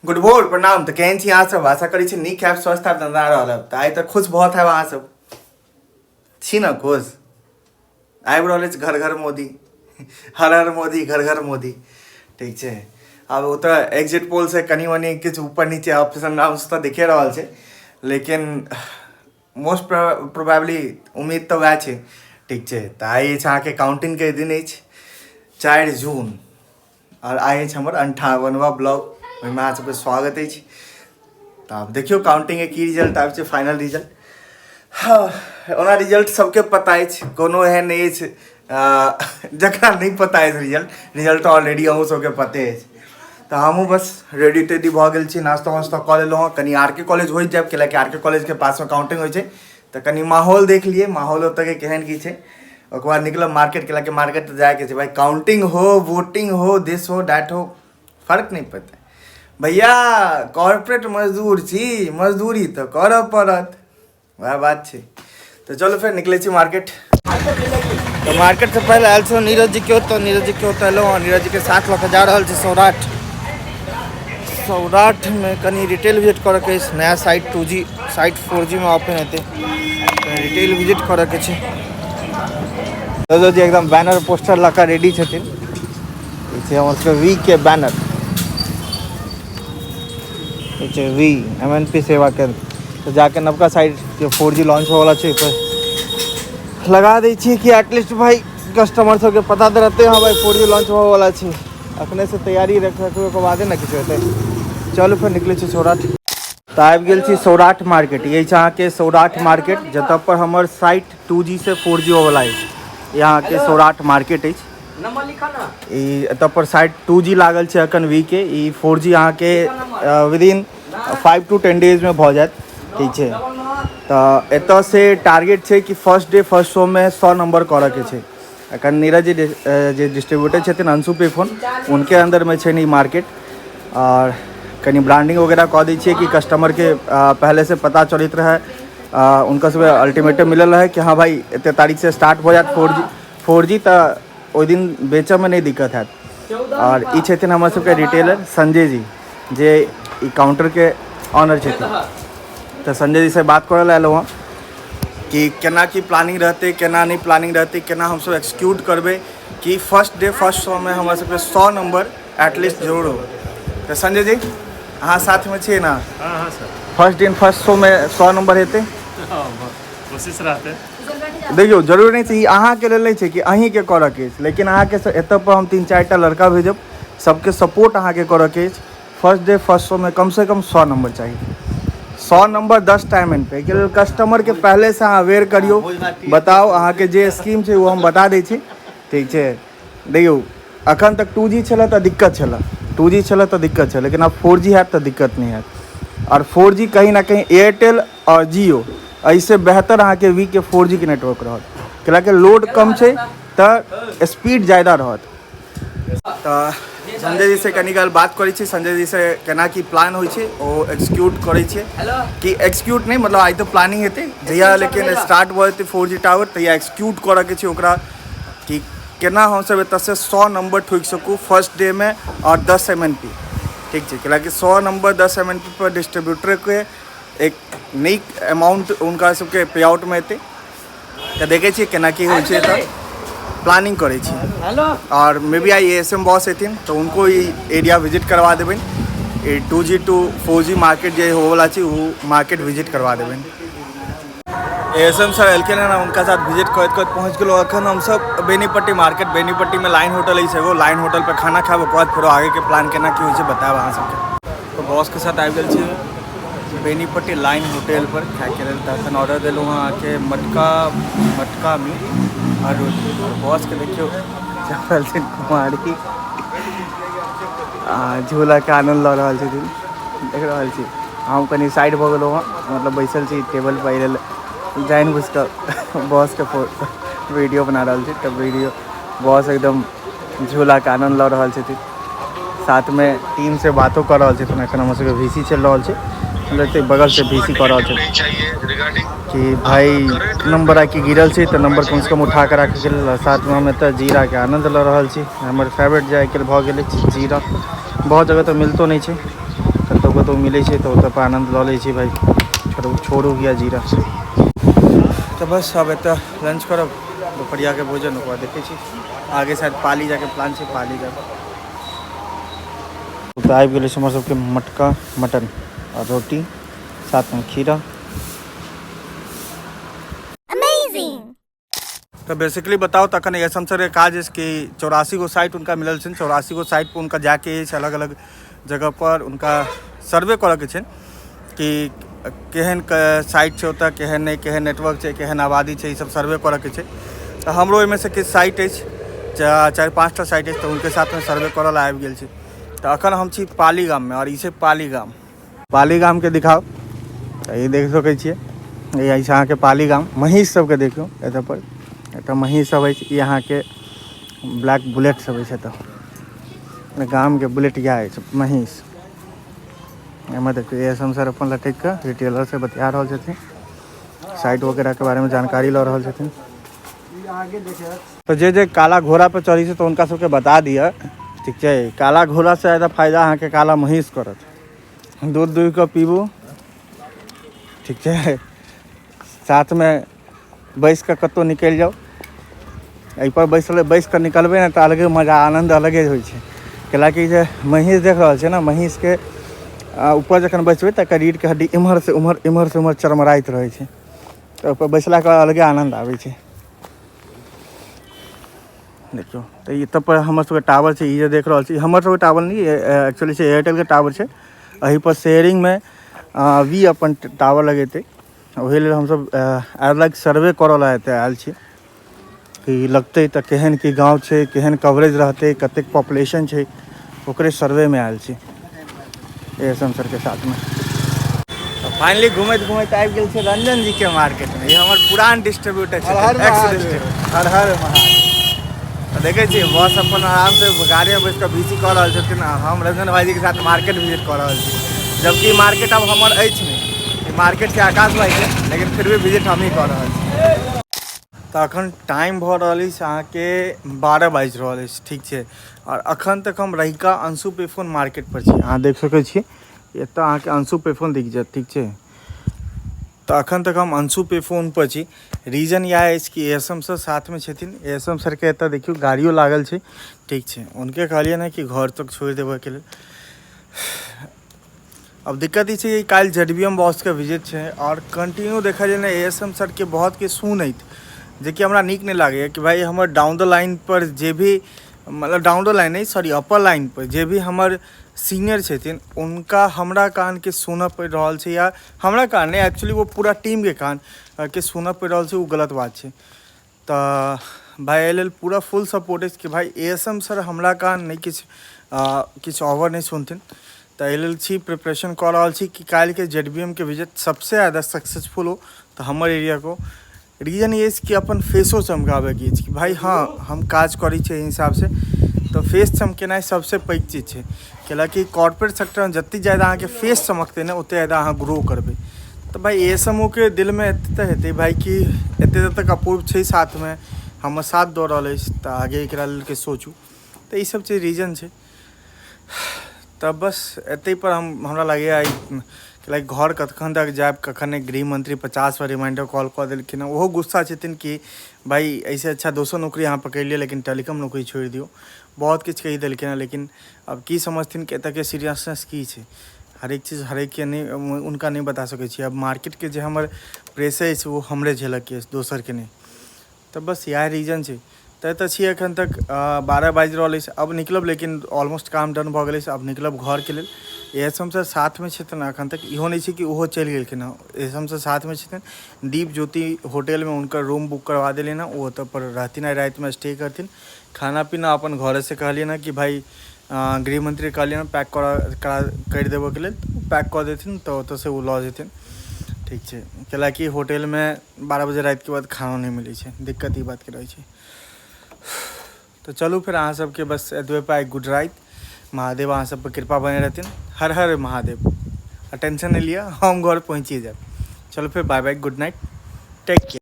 Good भोर, प्रणाम। तऽ केहन छी अहाँ सब? आशा करै छी नीक हैब, स्वस्थ हैब, दंदा रहल हैब। तऽ आइ तऽ खुश बहुत हैब अहाँ सब, छी ने खुश? आबि रहल अछि घर घर मोदी, हर हर मोदी, घर घर मोदी। ठीक छै, आब ओ तऽ एग्जिट पोल से कनि मनि किछु ऊपर नीचे अप्स एंड डाउन्स तऽ दिखे रहल छै, लेकिन मोस्ट प्रोबेबली उम्मीद तऽ वएह छै। ठीक छै, तऽ आइ अछि अहाँके काउंटिंगके दिन अछि 4 जून आओर आइ अछि हमर 58वाँ ब्लॉग, ओहिमे अहाँ सबके स्वागत अछि। तऽ आब देखियौ काउंटिंगके की रिजल्ट आबै छै, फाइनल रिजल्ट। हँ, ओना रिजल्ट सबके पता अछि, कोनो एहन नहि अछि जकरा नहि पता अछि रिजल्ट। रिजल्ट ऑलरेडी अहूँ सबके पते अछि। तऽ हमहूँ बस रेडी टेडी भऽ गेल छी, नाश्ता वास्ता कऽ लेलहुँ हँ। कनि आर के कॉलेज होइत जायब, कैलाकि आर के कॉलेजके पासमे काउंटिंग होइ छै, तऽ कनि माहौल देख लियै, माहौल ओतऽके केहन की छै। ओकर बाद निकलब मार्केट, कैलाकि मार्केट तऽ जायके छै भाइ। काउंटिंग हो, वोटिंग हो, दिस हो, that हो, फर्क नहि पड़तै भैया। कॉर्पोरेट मजदूर छी, मजदूरी तऽ करऽ पड़त, वएह बात छै। तऽ चलू फेर निकलै छी मार्केट। तऽ मार्केटसँ पहिले आयल छलहुँ नीरज जीके ओतऽ। नीरज जीके ओतऽ एलहुँ आ नीरज जीके साथ लऽ कऽ जा रहल छी सौराठ। सौराठमे कनि रिटेल विजिट करऽके अछि। नया साइट 2G, site 4G मे ओपन हेतै, रिटेल विजिट करऽके छै। नीरज जी एकदम बैनर पोस्टर लऽ कऽ रेडी छथिन। ई छै हमर सबके वी के बैनर, ई छै वी एम एन पी सेवा केंद्र। तऽ जाके नवका साइट जे 4G launch होवला छै ओहिपर लगा दै छियै कि एटलीस्ट भाई कस्टमर सबके पता तऽ रहतै, हँ भाई, 4G launch होवला छै। अखने से तैयारी रखबै, ओकर बादे ने किछु हेतै। चलू फेर निकलै छी सौराठ। तऽ आबि गेल छी सौराठ मार्केट। ई अछि अहाँके सौराठ मार्केट, जतऽ पर हमर साइट 2G से 4G होवला अछि। ई अहाँके सौराठ मार्केट अछि। ई एतऽ पर साइट 2G लागल छै अखन वी के। ई 4G अहाँके विदिन 5 टू 10 डेजमे भऽ जायत। ठीक छै, तऽ एतऽ से टारगेट छै कि फर्स्ट डे फर्स्ट शोमे 100 नंबर करऽके छै। एखन नीरज जी जे डिस्ट्रीब्यूटर छथिन अंशु पे फोन, उनके अंदरमे छै ई मार्केट। आओर कनि ब्रांडिंग वगैरह कऽ दै छियै कि कस्टमरके पहले से पता चलैत रहै, हुनका सबके अल्टीमेटम मिलल रहै कि हँ भाई, एते तारीख से स्टार्ट भऽ जायत 4G। 4G तऽ ओहि दिन बेचऽमे नहि दिक्कत हैत। आओर ई छथिन हमर सबके रिटेलर संजय जी, जे ई काउंटरके ऑनर छथिन। तऽ संजय जी से बात करऽ लए एलहुँ हँ कि केना की प्लानिंग रहतै, केना नहि प्लानिंग रहतै, केना हमसब एक्सिक्यूट करबै कि फर्स्ट डे फर्स्ट शोमे हमर सबके 100 नंबर एटलीस्ट जरूर हो। तऽ संजय जी, अहाँ साथमे छियै ने? हाँ सर। फर्स्ट दिन फर्स्ट शोमे 100 नंबर हेतै? हाँ, कोशिश रहते। देखियौ, जरूरी नहि छै, ई अहाँके लेल नहि छै कि अहीँके करऽके अछि, लेकिन अहाँके एतऽ पर हम तीन चारि टा लड़का भेजब, सबके सपोर्ट अहाँके करऽके अछि। फर्स्ट डे फर्स्ट शोमे कमसँ कम 100 नंबर चाही, 100 नंबर 10 टा एम एन पे। एहिके लेल कस्टमरके पहिलेसँ अहाँ अवेयर करियौ, बताउ। अहाँके जे स्कीम छै ओ हम बता दै छी। ठीक छै, देखियौ, अखन तक 2G छलै तऽ दिक्कत छलै, 2G छलै तऽ दिक्कत छलै, लेकिन आब 4G हैत तऽ दिक्कत नहि हैत। आओर 4G कहीं ना कहीं एयरटेल आओर जियो एहिसँ बेहतर अहाँके वी के 4G के नेटवर्क रहत, कैलाकि लोड कम छै तऽ स्पीड ज्यादा रहत। तऽ संजय जी से कनी काल बात करै छी। संजय जी से केना की प्लान होइ छै, ओ एक्सिक्यूट करै छै कि एक्सिक्यूट नहि, मतलब आइ तऽ प्लानिंग हेतै, जहिया लेकिन स्टार्ट भऽ जेतै 4G tower तहिया एक्सिक्यूट करऽके छै ओकरा कि केना हमसब एतऽसँ 100 नंबर ठोकि सकू फर्स्ट डे मे आओर 10 एम एन पी। ठीक छै, कैलाकि 100 नंबर 10 एम एन पी पर डिस्ट्रीब्यूटरके एक नीक अमाउंट हुनका सबके पे आउटमे एतै। तऽ देखै छियै केना की होइ छै, तऽ प्लानिंग करै छी। आओर may be I S M boss एथिन तऽ हुनको ई एरिया विजिट करवा देबनि। ई 2G to 4G market जे होवला छै, ओ मार्केट विजिट करवा देबनि। एस एम सर एलखिन हँ, हुनका साथ विजिट करैत करैत पहुँच गेलहुँ अखन हमसब बेनीपट्टी मार्केट। बेनीपट्टीमे लाइन होटल अछि एगो, लाइन होटल पर खाना खायब, ओकर बाद फेरो आगेके प्लान केना की होइ छै बतायब अहाँ सबके। तऽ बॉसके साथ आबि गेल छी बेनीपट्टी लाइन होटल पर खायके लेल। तऽ अखन ऑर्डर देलहुँ हँ अहाँके मटका मटका मीट आओर रोटी। आओर बॉसके देखियौ, चढ़ल छै कुमारी आ झूलाके आनन्द लऽ रहल छथिन, देख रहल छी। हम कनि साइड भऽ गेलहुँ हँ, मतलब बैसल छी टेबल पर, एहि लेल जानि बुझि कऽ बॉसके वीडियो बना रहल छी। तऽ वीडियो बॉस एकदम झूलाके आनन्द लऽ रहल छथिन, साथमे टीम से बातो कऽ रहल छथिन। एखन हमर सबके वीसी चलि रहल छै, मतलब बगल से वीसी कऽ रहल छै कि भाई, नंबर आइ गिरल छै तऽ नंबर कमसँ कम उठा कऽ राखैके लेल। साथमे हम एतऽ जीराके आनन्द लऽ रहल छी। हमर फेवरेट जे आइ काल्हि भऽ गेल अछि जीरा, बहुत जगह तऽ मिलतो नहि छै। कतहु कतहु मिलै छै तऽ ओतऽ पर आनन्द लऽ लै छी भाइ। छोड़ू छोड़ू या जीरा। तऽ बस आब एतऽ लंच करब, दुपहरियाके भोजन, ओकर बाद देखै छी आगे शायद पाली जाके प्लान छै, पाली जाके। तऽ आबि गेलै हमर सबके मटका मटन आओर रोटी, साथमे खीरा। तऽ बेसिकली बताउ तखन एस एम सरके काज अछि कि 84 गो साइट हुनका मिलल छनि, 84 गो साइट पर हुनका जाके अछि अलग अलग जगह पर हुनका सर्वे करऽके छनि कि केहन साइट छै ओतऽ, केहन नहि, केहन नेटवर्क छै, केहन आबादी छै, ई सब सर्वे करऽके छै। तऽ हमरो ओहिमे से किछु साइट अछि, 4-5 टा साइट अछि, तऽ हुनके साथमे सर्वे करऽ लए आबि गेल छी। तऽ अखन हम छी पाली गाममे आओर ई छै पाली गाम। पाली गामके दिखाउ तऽ ई देख सकै छियै, ई अछि अहाँके पाली गाम। महीँस सबके देखियौ एतऽ पर, एतऽ महीँस सब अछि। ई अहाँके ब्लैक बुलेट सब अछि, एतऽ गामके बुलेट इएह अछि महीँस। एहिमे देखियौ एस एम सर अपन लटकि कऽ रिटेलर से बतिया रहल छथिन, साइट वगैरहके बारेमे जानकारी लऽ रहल छथिन। तऽ जे जे काला घोड़ा पर चढ़ै छै तऽ हुनका सबके बता दिअ, ठीक छै, काला घोड़ासँ ज्यादा फायदा अहाँके काला महीँस करत। दूध दुहि कऽ पीबू, ठीक छै, साथमे बैस कऽ कतहु निकलि जाउ। एहिपर बैसल बैस कऽ निकलबै ने तऽ अलगे मजा, आनन्द अलगे होइ छै। कैलाकि जे महीँस देख रहल छियै ने, महीँसके ऊपर जखन बैसबै तऽ एकर रीढ़के हड्डी एम्हरसँ ओम्हर, एम्हरसँ ओम्हर चरमराइत रहै छै, तऽ ओहिपर बैसलाके बाद अलगे आनन्द आबै छै। देखियौ तऽ ई एतऽ पर हमर सबके टावर छै, ई जे देख रहल छी हमर सबके टावर नहि, एक्चुअली छै एयरटेलके टावर छै। एहि पर शेयरिंगमे वी अपन टावर लगेतै, ओहि लेल हमसब अलग सर्वे करऽ लए एतऽ आयल छी कि लगतै तऽ केहन की गाँव छै, केहन कवरेज रहतै, कतेक पॉपुलेशन छै, ओकरे सर्वेमे आयल छी एस एम सरके साथमे। तऽ फाइनली घुमैत घुमैत आबि गेल छै रंजन जी के मार्केटमे। ई हमर पुरान डिस्ट्रीब्यूटर हर हर छथिन, एक्स महादेव। डिस्ट्रीब्यूटर। हर हर महादेव। तऽ देखै छियै बस अपन आरामसँ गाड़ीमे बैस कऽ बीसी कऽ रहल छथिन आ हम रंजन भाईजीके साथ मार्केट विजिट कऽ रहल छी, जबकि मार्केट आब हमर अछि नहि, ई मार्केट छै आकाश भाईके, लेकिन फिर भी विजिट हमही कऽ रहल छी। तऽ अखन टाइम भऽ रहल अछि अहाँके 12 बाजि रहल अछि, ठीक छै, आओर अखन तक हम रहिका अंशु पेफोन मार्केट पर छी। अहाँ देख सकै छी एतऽ अहाँके अंशु पेफोन दिख जायत, ठीक छै। तऽ अखन तक हम अंशु पेफोन पर छी। रीजन इएह अछि कि एस एम सर साथमे छथिन। एस एम सरके एतऽ देखियौ गाड़ियो लागल छै, ठीक छै। हुनके कहलियै ने कि घर तक छोड़ि देबऽके लेल। अब दिक्कत ई छै कि काल्हि जेड बी एम बॉसके विजिट छै आओर कंटिन्यू देखलियै ने एस एम सरके बहुत किछु सुनैत, जेकि हमरा नीक नहि लागैए कि भाइ हमर डाउन द लाइन पर जे भी, मतलब डाउन the line नहि, सॉरी अपर लाइन पर जे भी हमर सीनियर छथिन हुनका हमरा कानके सुनऽ पड़ि रहल छै, या हमरा कान नहि, एक्चुअली वो पूरा टीमके कान के सुनऽ पड़ि रहल छै, ओ गलत बात छै। तऽ भाइ एहि लेल पूरा फुल सपोर्ट अछि कि भाइ ए एस एम सर हमरा कान नहि किछु ओवर नहि सुनथिन। तऽ एहि लेल छी प्रिपरेशन कऽ रहल छी कि काल्हिके जेड बी एम के विजिट सबसँ ज्यादा सक्सेसफुल हो तऽ हमर एरियाको रीजन ई अछि कि अपन फेसो चमकाबैके अछि कि भाइ हँ हम काज करै छी एहि हिसाबसँ। तऽ फेस चमकेनाइ सबसँ पैघ चीज छै, कैलाकि कॉर्पोरेट सेक्टरमे जतेक ज्यादा अहाँके फेस चमकतै ने ओतेक ज्यादा अहाँ ग्रो करबै। तऽ भाइ ए एस एम ओ के दिलमे एते तऽ हेतै भाइ कि एते तक अपूर्व छै साथमे, हमर साथ दऽ रहल अछि, तऽ आगे एकरा लेल के सोचू। तऽ ई सब चीज रीजन छै। तऽ बस एतै पर हमरा लागैए आइ लाइक घर कखन तक जायब, कखन नहि। गृह मंत्री 50 बार रिमाइंडर कॉल कऽ देलखिन हँ, ओहो गुस्सा छथिन कि भाइ एहिसँ अच्छा दोसर नौकरी अहाँ पकड़ि लिअ लेकिन टेलीकॉम नौकरी छोड़ि दियौ, बहुत किछु कहि देलखिन हँ। लेकिन आब की समझथिन कि एतऽके सीरियसनेस की छै, हरेक चीज हरेकके नहि, हुनका नहि बता सकै छियै। आब मार्केटके जे हमर प्रेशर अछि ओ हमरे झेलऽके अछि, दोसरके नहि। तऽ बस इएह रीजन छै। तऽ एतऽ छी एखन तक 12 बाजि रहल अछि, अब निकलब, लेकिन ऑलमोस्ट काम डन भऽ गेल अछि, अब निकलब घरके लेल। एस एम सर साथमे छथिन एखन तक, इहो नहि छै कि ओहो चलि गेलखिन हँ, एस एम सर साथमे छथिन। दीप ज्योति होटलमे हुनकर रूम बुक करवा देलियनि हँ, ओ ओतऽ पर रहथिन, आइ रातिमे स्टे करथिन। खाना पीना अपन घरेसँ कहलियनि हँ कि भाइ गृह मंत्री कहलियनि हँ पैक करि देबऽके लेल, पैक कऽ देथिन तऽ ओतऽसँ ओ लऽ जेथिन, ठीक छै। कैलाकि होटलमे 12 बजे रातिके बाद खाना नहि मिलै छै, दिक्कत ई बातके रहै छै। तऽ चलू फेर अहाँ सबके बस एतबे पर आइ गुड राति। महादेव अहाँ सब पर कृपा बने रहथिन। हर हर महादेव। आ टेंशन नहि लिअ, हम घर पहुँचिए जायब। चलू फेर bye bye, good night, take care.